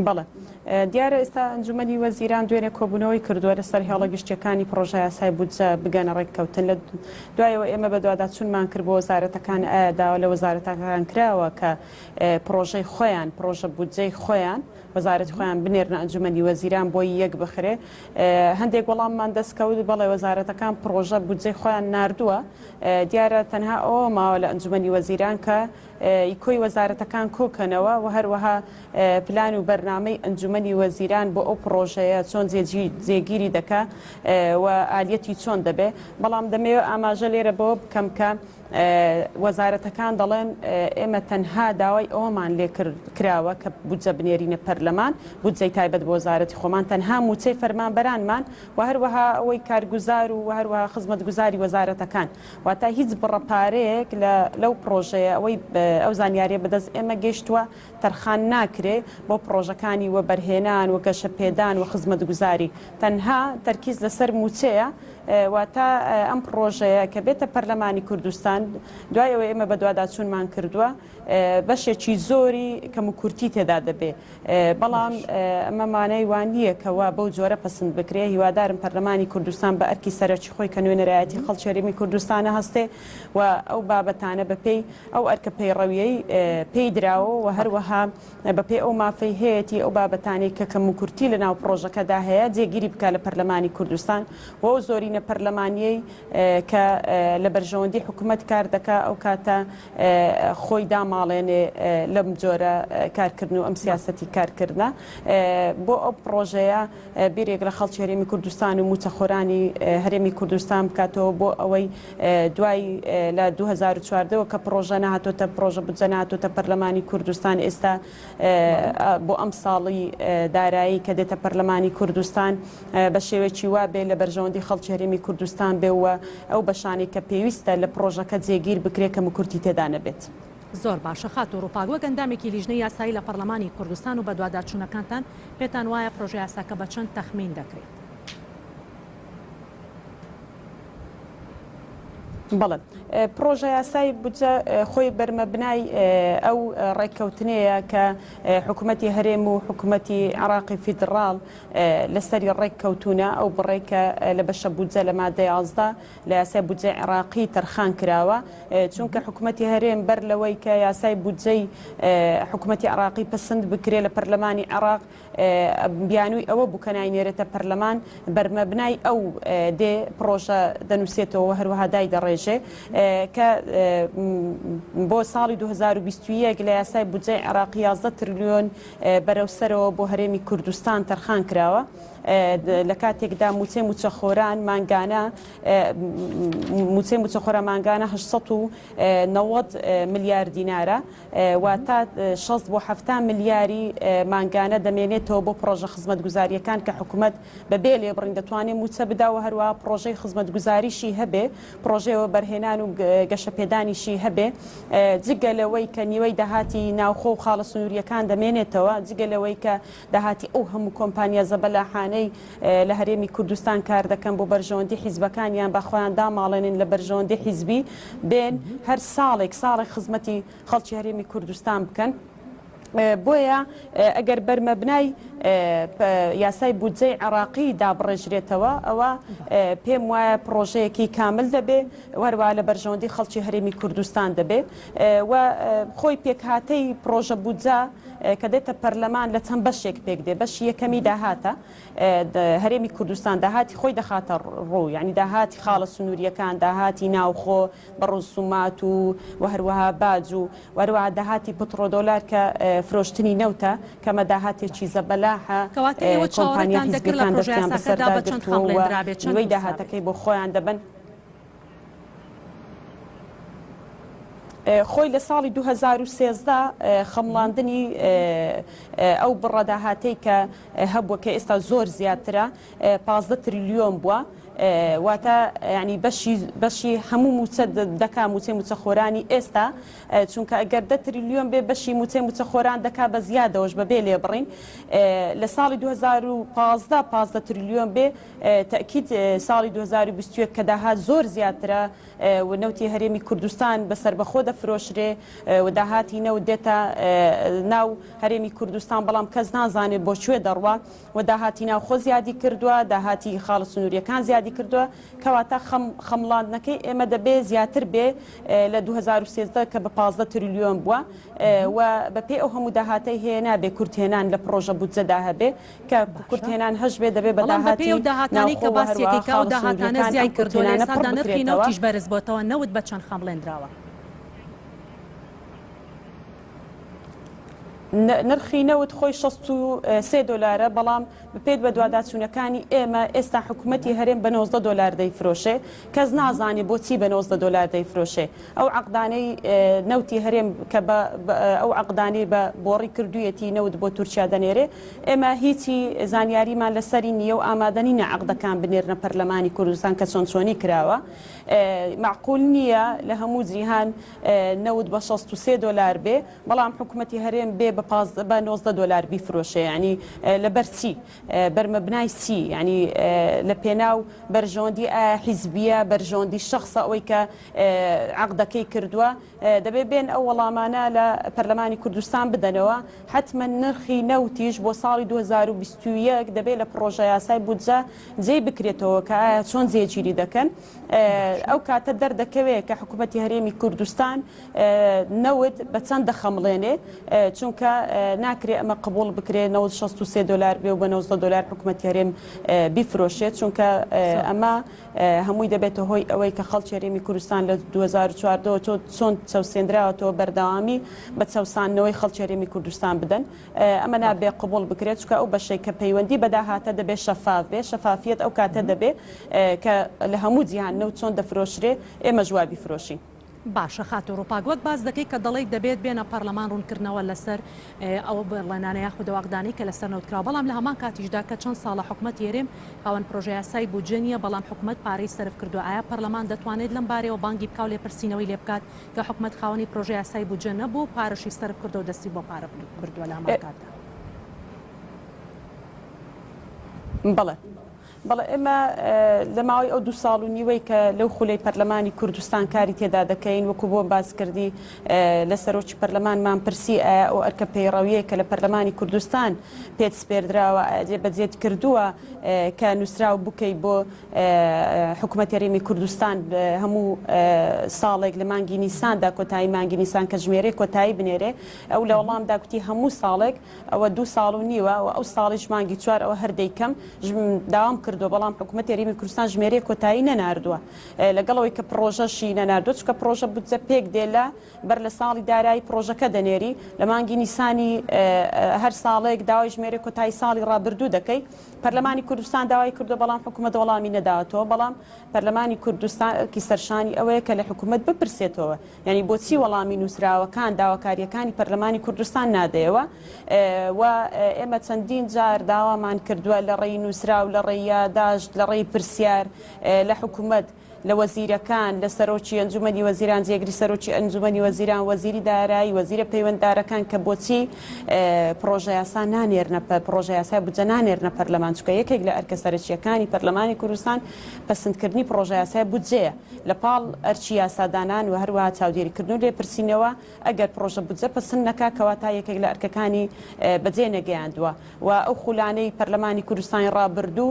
بەڵێ. دیارە ئێستا ئەنجومەنی وەزیران دوێنێ کۆبوونەوەی کردووە لەسەر هێڵە گشتیەکانی پڕۆژەیاسای بودجە بگەنە ڕێککەوتن. لە دوایەوە ئێمە بەدواداچوونمان کرد بۆ وەزارەتەکان ئایا داوا لە وەزارەتەکان کراوە کە پڕۆژەی خۆیان، پڕۆژە بودجەی خۆیان، وەزارەتی خۆیان بنێرنە ئەنجومەنی وەزیران بۆی یەک بخرێ. هەندێک وەڵاممان دەست کەوت، بەڵێ وەزارەتەکان پڕۆژە بودجەی خۆیان ناردووە. دیارە تەنها ئەوە ماوە لە ئەنجومەنی وەزیران کە ی کۆی وەزارەتەکان کۆکەنەوە و هەروەها پلان و بەرنامەی ئەنجومەنی وەزیران بۆ ئەو پڕۆژەیە چۆن جێگیری دەکا و ئالیەتی چۆن دەبێ. بەڵام دەمەوێ ئاماژە لێرە بەوە بکەم کە وەزارەتەکان دەڵێن ئێمە تەنها داوای ئەوەمان لێ کراوە کە بودجە بنێرینە پەرلەمان، بودجەی تایبەت بۆ وەزارەتی خۆمان، تەنها مووچەی فەرمانبەرانمان و هەروەها ئەوەی کارگوزار و هەروەها خزمەتگوزاری وەزارەتەکان. واتە هیچ بڕە پارەیەک لە لەو پڕۆژەیە ئەوەی ئەو زانیاریە بەدەست ئێمە گەیشتووە تەرخان ناکرێ بۆ پڕۆژەکانی وەبەرهێنان و گەشەپێدان و خزمەتگوزاری تەنها تەرکیز لەسەر مووچەیە واتە ئەم پڕۆژەیە کە بێتە پەرلەمانی کوردستان دوای ئەوەی ئێمە بەدواداچوونمان کردووە بەشێکی زۆری کەموکورتی تێدا دەبێ بەڵام ئەمە مانای وا نییە کە وا بەو جۆرە پەسند بکرێ. هیوادارم پەرلەمانی کوردستان بە ئەرکی سەرەکی خۆی کە نوێنەرایەتی خەڵکی هەرێمی کوردستانە هەستێ و ئەو بابەتانە بە پێی ئەو ئەرکە پەیڕەوییەی پێی دراوە و هەروەها بە پێی ئەو مافەی هەیەتی ئەو بابەتانەی کە کەموکورتی لە ناو پڕۆژەکەدا هەیە جێگیری بکا لە پەرلەمانی کوردستان و ئەو زۆرینە پەرلەمانییەی کە لە بەرژەوەندی حکومەت کار دەکا ئەو کاتە خۆی داماڵێنێ لەم جۆرە کارکردن و ئەم سیاسەتی کارکردنە بۆ ئەو پڕۆژەیە بیرێک لە خەڵکی هەرێمی کوردستان و مووچەخۆرانی هەرێمی کوردستان بکاتەوە بۆ ئەوەی دوای لە 2014ەوە کە پڕۆژە نەهاتۆتە پڕۆژە بودجە نەهاتۆتە پەرلەمانی کوردستان ئێستا بۆ ئەم ساڵی دارایی کە دێتە پەرلەمانی کوردستان بە شێوەیەکی وا بێ لە بەرژەوەندی خەڵکی هەرێمی کوردستان بێ و ئەو بەشانەی کە پێویستە لە پڕۆژەکە جێگیر بکرێ کەموکورتی تێدا نەبێت. زۆر باشە خاتوو ڕووپاک، وەک ئەندامێکی لیژنەی یاسایی لە پەڕلەمانی کوردستان و بەدواداچوونەکانتان، پێتان وایە پڕۆژەیاساکە بە چەند تەخمین دەکرێت؟ بەڵێ، پڕۆژەیاسای بودجە خۆی بەرمەبنای ئەو ڕێککەوتنەیە کە حکومەتی هەرێم و حکومەتی عێراقی فیدڕاڵ لەسەری ڕێککەوتوونە، ئەو بڕەی کە لە بەشە بودجە لە مادە 11 لە یاسای بودجەی عێراقی تەرخان کراوە، چونکە حکومەتی هەرێم بەر لەوەی کە یاسای بودجەی حکومەتی عێراقی پەسند بکرێ لە پەرلەمانی عێراق بیانووی ئەوە بوو کە ناینێرێتە پەرلەمان، بەرمەبنای ئەو دێ پڕۆژە دەنووسێتەوە و هەروەها دایدەڕێژێ کە بۆ ساڵی 2021 لە یاسای بودجەی عێراقی 11 ترلیۆن بەرەو سەرەوە بۆ هەرێمی کوردستان تەرخان کراوە لە کاتێکدا مووچەی مووچەخۆران مانگانە مووچەی مووچەخۆران مانگانە 890 ملیار دینارە واتە 60 بۆ 70 ملیاری مانگانە دەمێنێتەوە بۆ پڕۆژە خزمەتگوزارییەکان کە حکومەت بەبێ لێبڕین دەتوانێت مووچە بدا و هەروەها پڕۆژەی خزمەتگوزاریشی هەبێ پڕۆژەی وەبەرهێنان و گەشەپێدانیشی هەبێ، جگە لەوەی کە نیوەی داهاتی ناوخۆ و خاڵە سنوورییەکان دەمێنێتەوە، جگە لەوەی کە داهاتی ئەو هەموو کۆمپانیا زەبەلاحانەی لە هەرێمی کوردستان کار دەکەن بۆ بەرژەوەندی حیزبەکانیان با خۆیان داماڵێنن لە بەرژەوەندی حیزبی بێن هەر ساڵێک ساڵێک خزمەتی خەڵکی هەرێمی کوردستان بکەن. بۆیە ئەگەر بەرمەبنای یاسای بودجەی عێراقی دابڕێژرێتەوە ئەوە پێم وایە پڕۆژەیەکی کامل دەبێ و هەروەها لە بەرژەوەندی خەڵکی هەرێمی کوردستان دەبێ و خۆی پێکهاتەی پڕۆژە بودجە کە دێتە پەرلەمان لە چەند بەشێک پێک دێ بەشی یەکەمی داهاتە هەرێمی کوردستان داهاتی خۆی دەخاتە ڕوو یعنی داهاتی خاڵە سنووریەکان داهاتی ناوخۆ بە ڕسومات و و هەروەها باج و و هەروەها داهاتی پتڕۆدۆلار کە فرۆشتنی نەوتە کە ئەمە داهاتێکی زەبەلاحە کەواتە ئێوە کۆمپانیا چاوەڕێتان دەکرد لە حیزبیەکان دەستیان پڕۆژەیاساکەدا بەسەردا بە چەند گرتووە و خەمڵێندرابێت، چەند نیوەی نووسرابێت؟ داهاتەکەی بۆ خۆیان دەبەن. خۆی لە ساڵی 2013 خەمڵاندنی ئەو بڕە داهاتەی کە هەبووە کە ئێستا زۆر زیاترە 15 تریلیۆن بووە. واتە یانی بەشی بەشی هەموو مووچە دەکا مووچەی مووچەخۆرانی ئێستا چونکە ئەگەر دە تریلیۆن بێ بەشی مووچەی مووچەخۆران دەکا بە زیادەوەش بەبێ لێبڕین لە ساڵی 2015 15 تریلیۆن بێ تەئکید ساڵی 2021 کە داهات زۆر زیاترە و نەوتی هەرێمی کوردستان بە سەربەخۆ دەفرۆشرێ و داهاتی نەوت دێتە ناو هەرێمی کوردستان بەڵام کەس نازانێت بۆ کوێ دەڕوا و داهاتی ناوخۆ زیادی کردووە، داهاتی خاڵە سنوورییەکان زیادی کردووە، کەواتە خەم خەمڵاندنەکەی ئێمە دەبێ زیاتر بێ لە 2013 کە بە 15 تریلیۆن بووە و بەپێی ئەو هەموو داهاتەی هەیە نابێ کورتهێنان لە پڕۆژە بودجەدا هەبێ کە باشە کورتهێنان هەش بێ دەبێ بە بەڵام بەپێی داهاتی ئەو داهاتانەی ناوخۆ کە و باسی هەروەها ئەکەی کە ئەو خاڵە داهاتانە سنوورییەکان زیای ئەم کردووە لە کورتهێنانە پڕ ئێستادا نرخی بکرێتەوە. نەوتیش بەرز بۆتەوە نەوت بە چەند خەمڵێندراوە؟ نرخی نەوت خۆی 63 دۆلارە، بەڵام بەپێی بەدواداچوونەکانی ئێمە ئێستا حکومەتی هەرێم بە 19 دۆلار دەیفرۆشێ، کەس نازانێ بۆچی بە 19 دۆلار دەیفرۆشێ. ئەو عەقدانەی نەوتی هەرێم کە بە ئەو عەقدانەی بە بۆڕی کردوویەتی نەوت بۆ تورکیا دەنێرێ، ئێمە هیچی زانیاریمان لەسەری نییە و ئامادە نینە عەقدەکان بنێرنە پەرلەمانی کوردستان کە چۆن چۆنی کراوە. مەعقول نییە لە هەموو جیهان نەوت بە 63 دۆلار بێ بەڵام حکومەتی هەرێم بێ بە 15 بە 19 دۆلار بیفرۆشێ یانی لەبەر چی بەرمەبنای چی یانی لە پێناو بەرژەوەندی ئایا حیزبیە بەرژەوەندی شەخسە ئەوەی کە عەقدەکەی کردووە دەبێ بێن ئەو وەڵامانە لە پەرلەمانی کوردستان بدەنەوە حەتمەن نرخی نەوتیش بۆ ساڵی 2021 دەبێ لە پڕۆژە یاسای بودجە جێی بکرێتەوە کە ئایا چۆن جێگیری دەکەن ئەو کاتە دەردەکەوێت کە حکوومەتی هەرێمی کوردستان نەوت بە چەند دەخەمڵێنێ چونکە ناکرێ ئەمە قبوڵ بکرێ نەوت 63 دلار بێ و بە 19 دلار حکوومەتی هەرێم بیفرۆشێت چونکە ئەمە هەمووی دەبێتە هۆی ئەوەی کە خەڵکی هەرێمی کوردستان لە 2014 چۆن چەوسێندراوەتەوە بەردەوامی بە چەوساندنەوەی خەڵکی هەرێمی کوردستان بدەن. ئەمە نابێ قبوڵ بکرێت، چونکە ئەو بەشەی کە پەیوەندی بە داهاتە دەبێ شەفاف بێ، شەفافیەت ئەو کاتە دەبێ کە لە هەموو جیهان نەوت چۆن دەفرۆشرێ ئێمەش وا بیفرۆشین. باشە خاتوو ڕووپاک وەک باس دەکەی کە دەڵێیت دەبێت بێنە پەرلەمان ڕوونکردنەوە لەسەر ئەو بەڵێنانە یاخود ئەو عەقدانەی کە لەسەر نەوت کراوە بەڵام لە هەمان کاتیشدا کە چەند ساڵە حکومەتی هەرێم خاوەن پرۆژەیاسای بودجە نییە بەڵام حکومەت پارەی سەرف کردووە ئایا پەرلەمان دەتوانێت لەم بارەیەوە بانگی بکاو لێپرسینەوەی لێ بکات کە حکومەت خاوەنی پرۆژە یاسای بودجە نەبوو و پارەشی سەرف کردو دەستی بۆ پارە بردووە لە هەمان کاتدا. بەڵێ بەڵێ ئێمە لە ماوەی ئەو دوو ساڵ و نیوەی کە لەو خولەی پەرلەمانی کوردستان کاری تێدا دەکەین وەکو بۆم باس کردی لە سەرۆکی پەرلەمانمان پرسی ئایا ئەو ئەرکە پەیڕەویە کە لە پەرلەمانی کوردستان پێت سپێردراوە جێبەجێت کردووە کە نووسراو بکەی بۆ حکومەتی هەرێمی کوردستان هەموو ساڵێک لە مانگی نیساندا کۆتایی مانگی نیسان کە ژمێرەی کۆتایی بنێرێ ئەو لە وەڵامدا گوتی هەموو ساڵێک ئەوە دوو ساڵ و نیوە و ئەو ساڵیش مانگی چوار ئەوە هەر دەیکەم داوام کردووە بەڵام حکومەتی هەرێمی کوردستان ژمێرەی کۆتایی نەناردووە لەگەڵ ئەوەی کە پڕۆژەشی نەناردووە چونکە پڕۆژە بودجە پێک دێ لە بەر لە ساڵی دارایی پڕۆژەکە دەنێری لە مانگی نیسانی هەر ساڵێک داوای ژمێرەی کۆتایی ساڵی ڕابردوو دەکەی پەرلەمانی کوردستان داوای کردووە بەڵام حکومەت وەڵامی نەداوەتەوە، بەڵام پەرلەمانی کوردستان ئەرکی سەرشانی ئەوەیە کە لە حکومەت بپرسێتەوە یانی بۆچی وەڵامی نووسراوەکان داواکارییەکانی پەرلەمانی کوردستان نادەیەوە و ئێمە چەندین جار داوامان کردووە لە ڕێی نووسراو لە ڕێی یاداشت لە ڕێی پرسیار لە حکومەت لە وەزیرەکان، لە سەرۆکی ئەنجومەنی وەزیران، جێگری سەرۆکی ئەنجومەنی وەزیران، وەزیری دارایی، وەزیرە پەیوەنددارەکان کە بۆچی پڕۆژەیاسا نانێرنە پڕۆژەیاسای بودجە نانێرنە پەرلەمان، چونکە یەکێک لە ئەرکە سەرەکییەکانی پەرلەمانی کوردستان پەسندکردنی پڕۆژەیاسای بودجەیە لە پاڵ ئەرکی یاسادانان و هەروەها چاودێریکردن و لێپرسینەوە، ئەگەر پڕۆژە بودجە پەسند نەکا کەواتە یەکێک لە ئەرکەکانی بەجێ نەگەیاندووە و ئەو خولانەی پەرلەمانی کوردستانی ڕابردوو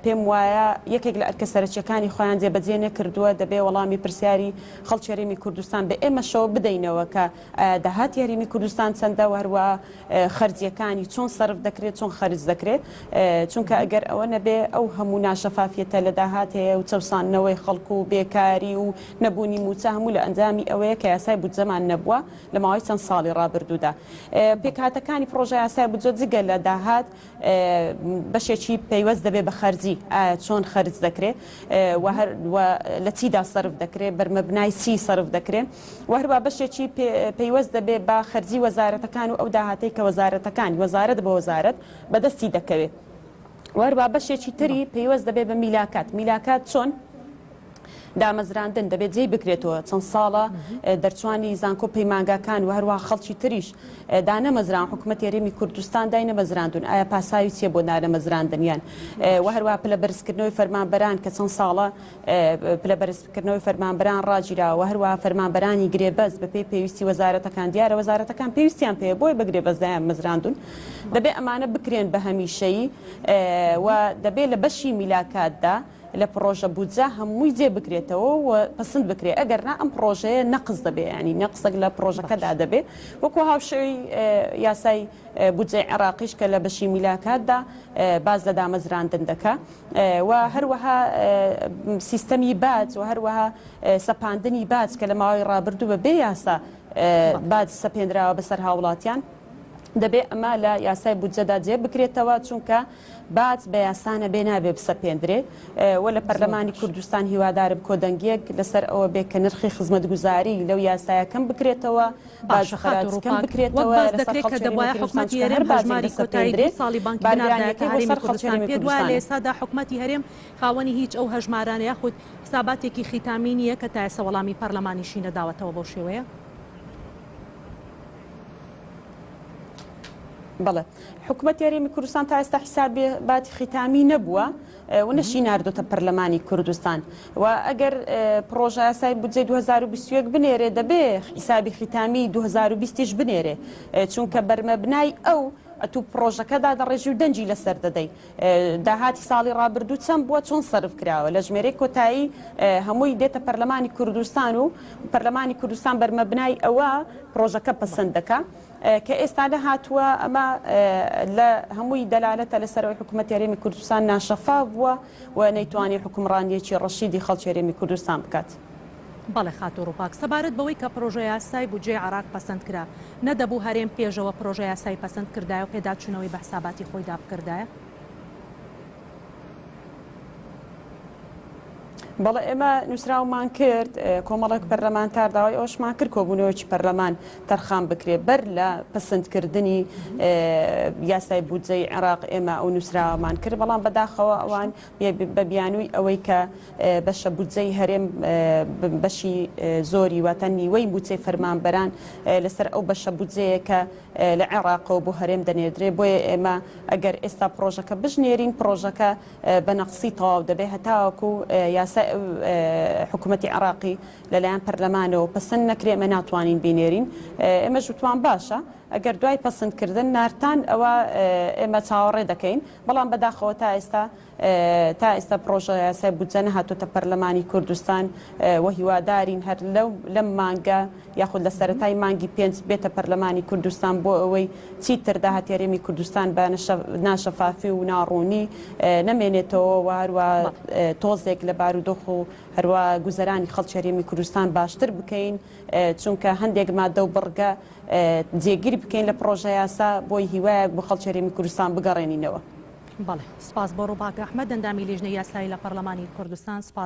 پێم وایە یەکێک لە ئەرکە سەرەکییەکانی خۆیان جێبەجێ نەکردووە، دەبێ وەڵامی پرسیاری خەڵکی هەرێمی کوردستان بە ئێمەشەوە بدەینەوە کە ئایا داهاتی هەرێمی کوردستان چەندە و هەروەها خەرجییەکانی چۆن سەرف دەکرێت، چۆن خەرج دەکرێت، چونکە ئەگەر ئەوە نەبێ ئەو هەموو ناشەفافیەتە لە داهات هەیە و چەوساندنەوەی خەڵک و بێکاری و نەبوونی مووچە هەموو لە ئەنجامی ئەوەیە کە یاسای بودجەمان نەبووە لە ماوەی چەند ساڵی ڕابردوودا. پێکهاتەکانی پڕۆژەیاسای بودجە جگە لە داهات، بەشێکی پەیوەست دەبێت بە خەرجی، ئایا چۆن خەرج دەکرێت و هەر و لە چیدا سەرف دەکرێت، بەرمەبنای چی سەرف دەکرێت و هەروە بەشێکی پەیوەست دەبێت بە خەرجی وەزارەتەکان و ئەو داهاتەی کە وەزارەتەکان، وەزارەت بە وەزارەت، بەدەستی دەکەوێت. و هەروەها بەشێکی تری پەیوەست دەبێت بە میلاکات، میلاکات چۆن؟ دامەزراندن دەبێت جێی بکرێتەوە، چەند ساڵە دەرچوانی زانکۆ پەیمانگاکان و هەروەها خەڵکی تریش دانەمەزراون، حکومەتی هەرێمی کوردستان داینەمەزراندوون، ئایا پاساوی چییە بۆ دانەمەزراندنیان؟ و هەروەها پلە بەرزکردنەوەی فەرمانبەران کە چەند ساڵە پلە بەرزکردنەوەی فەرمانبەران ڕاگیراوە و هەروەها فەرمانبەرانی گرێبەست بەپێی پێویستی وەزارەتەکان، دیارە وەزارەتەکان پێویستیان پێیە بۆیە بە گرێبەست دایانمەزراندوون، دەبێ ئەمانە بکرێن بە هەمیشەیی و دەبێ لە بەشی میلاکاتدا لە پڕۆژە بودجە هەمووی جێ بکرێتەوە و پەسند بکرێ ئەگەر نا ئەم پڕۆژەیە نەقس دەبێ یانی نەقسێک لە پڕۆژەکەدا دەبێ وەکو هاوشێوەی یاسای بودجەی عێراقیش کە لە بەشی میلاکاتدا باس لە دامەزراندن دەکا و هەروەها سیستەمی باج و هەروەها سەپاندنی باج کە لە ماوەی ڕابردوو بە بێ یاسا باج سەپێنراوە بەسەر هاوڵاتیان دەبێ ئەمە لە یاسای بودجەدا جێ بکرێتەوە چونکە باج بە یاسا نەبێ نابێ بسەپێندرێ و لە پەرلەمانی کوردستان هیوادارم کۆدەنگیەک لەسەر ئەوە بێ کە نرخی خزمەتگوزاری لەو یاسایە کەم بکرێتەوە، باج باشە و خەراج خاتوو کەم ڕووپاک، وەک بکرێتەوە باس لەسەر دەکرێت کە خەڵکی هەرێمی دەبوایە کوردستان حکومەتی چونکە هەرێم هەر باجێک هەژماری کۆتایی بسەپێندرێ دوو ساڵی بانکی بناردایەتە بارگرانیەکەی بۆ هەرێمی سەر خەڵکی کوردستان هەرێمی پێت وایە لە کوردستانە. ئێستادا حکومەتی هەرێم خاوەنی هیچ ئەو هەژمارانە یاخود حساباتێکی خیتامی نییە کە تا ئێستا وەڵامی پەرلەمانیشی نەداوەتەوە بەو شێوەیە؟ بەڵێ حکومەتی هەرێمی کوردستان تا ئێستا حیساباتی خیتامی نەبووە و نەشی ناردۆتە پەرلەمانی کوردستان و ئەگەر پڕۆژە یاسای بودجەی 2021 بنێرێ دەبێ حیسابی خیتامی 2020 یش بنێرێ چونکە بەرمەبنای ئەو ئەتوو پڕۆژەکە دادەڕێژی و دەنگی لەسەر دەدەی داهاتی ساڵی ڕابردوو چەند بووە چۆن سەرف کراوە لە ژمێرەی کۆتایی هەمووی دێتە پەرلەمانی کوردستان و پەرلەمانی کوردستان بەرمەبنای ئەوە پڕۆژەکە پەسەند دەکا. کە ئێستا نەهاتووە، ئەمە لە هەمووی دەلالەتە لەسەر ئەوەی حکوومەتی هەرێمی کوردستان ناشەفاف بووە و نەیتوانی حوکمڕانییەکی ڕەشیدی خەڵکی هەرێمی کوردستان بکات. بەڵێ خاتوو ڕووپاک، سەبارەت بەوەی کە پڕۆژەیاسای بودجەی عێراق پەسەند کرا، نەدەبوو هەرێم پێشەوە پڕۆژەیاسای پەسەند کردایە و پێداچوونەوەی بە حساباتی خۆیدا بکردایە؟ بەڵێ ئێمە نووسراومان کرد، کۆمەڵێک پەرلەمانتار داوای ئەوەشمان کرد کۆبوونەوەکی پەرلەمان تەرخان بکرێت بەر لە پەسەندکردنی یاسای بودجەی عێراق ئێمە ئەو نووسراوەمان کرد، بەڵام بەداخەوە ئەوان بە بیانووی ئەوەی کە بەشە بودجەی هەرێم بەشی زۆری واتە نیوەی مووچەی فەرمانبەران لەسەر ئەو بەشە بودجەیە کە لە عێراقەوە بۆ هەرێم دەنێردرێ، بۆیە ئێمە ئەگەر ئێستا پڕۆژەکە بژنێرین پڕۆژەکە بە نەقسی تەواو دەبێت هەتاوەکو یاسای حکوومەتی عێراقی لەلایەن پەرلەمانەوە پەسەند نەکرێ ئێمە ناتوانین بینێرین ئێمەش وتمان باشە ئەگەر دوای پەسەندکردن ناردتان ئەوە ئێمە چاوەڕێ دەکەین بەڵام بەداخەوە تا ئێستا تا ئێستا پڕۆژە یاسای بودجە نەهاتۆتە پەرلەمانی کوردستان و هیوادارین هەر لەو لەم مانگە یاخود لە سەرەتای مانگی پێنج بێتە پەرلەمانی کوردستان بۆ ئەوەی چیتر داهاتی هەرێمی کوردستان بە ناشەفافی و ناڕوونی نەمێنێتەوە و هەروە تۆزێک لە بارودۆخ و هەروە گوزەرانی خەڵکی هەرێمی کوردستان باشتر بکەین چونکە هەندێک مادە و بڕگە جێگیر بکەین لە پڕۆژە یاسا بۆی هیوایەک بۆ خەڵکی هەرێمی کوردستان بگەڕێنینەوە. بەڵێ سپاس بۆ ڕووپاک ئەحمەد ئەندامی لیژنەی یاسایی لە پەڕلەمانی کوردستان سپاس.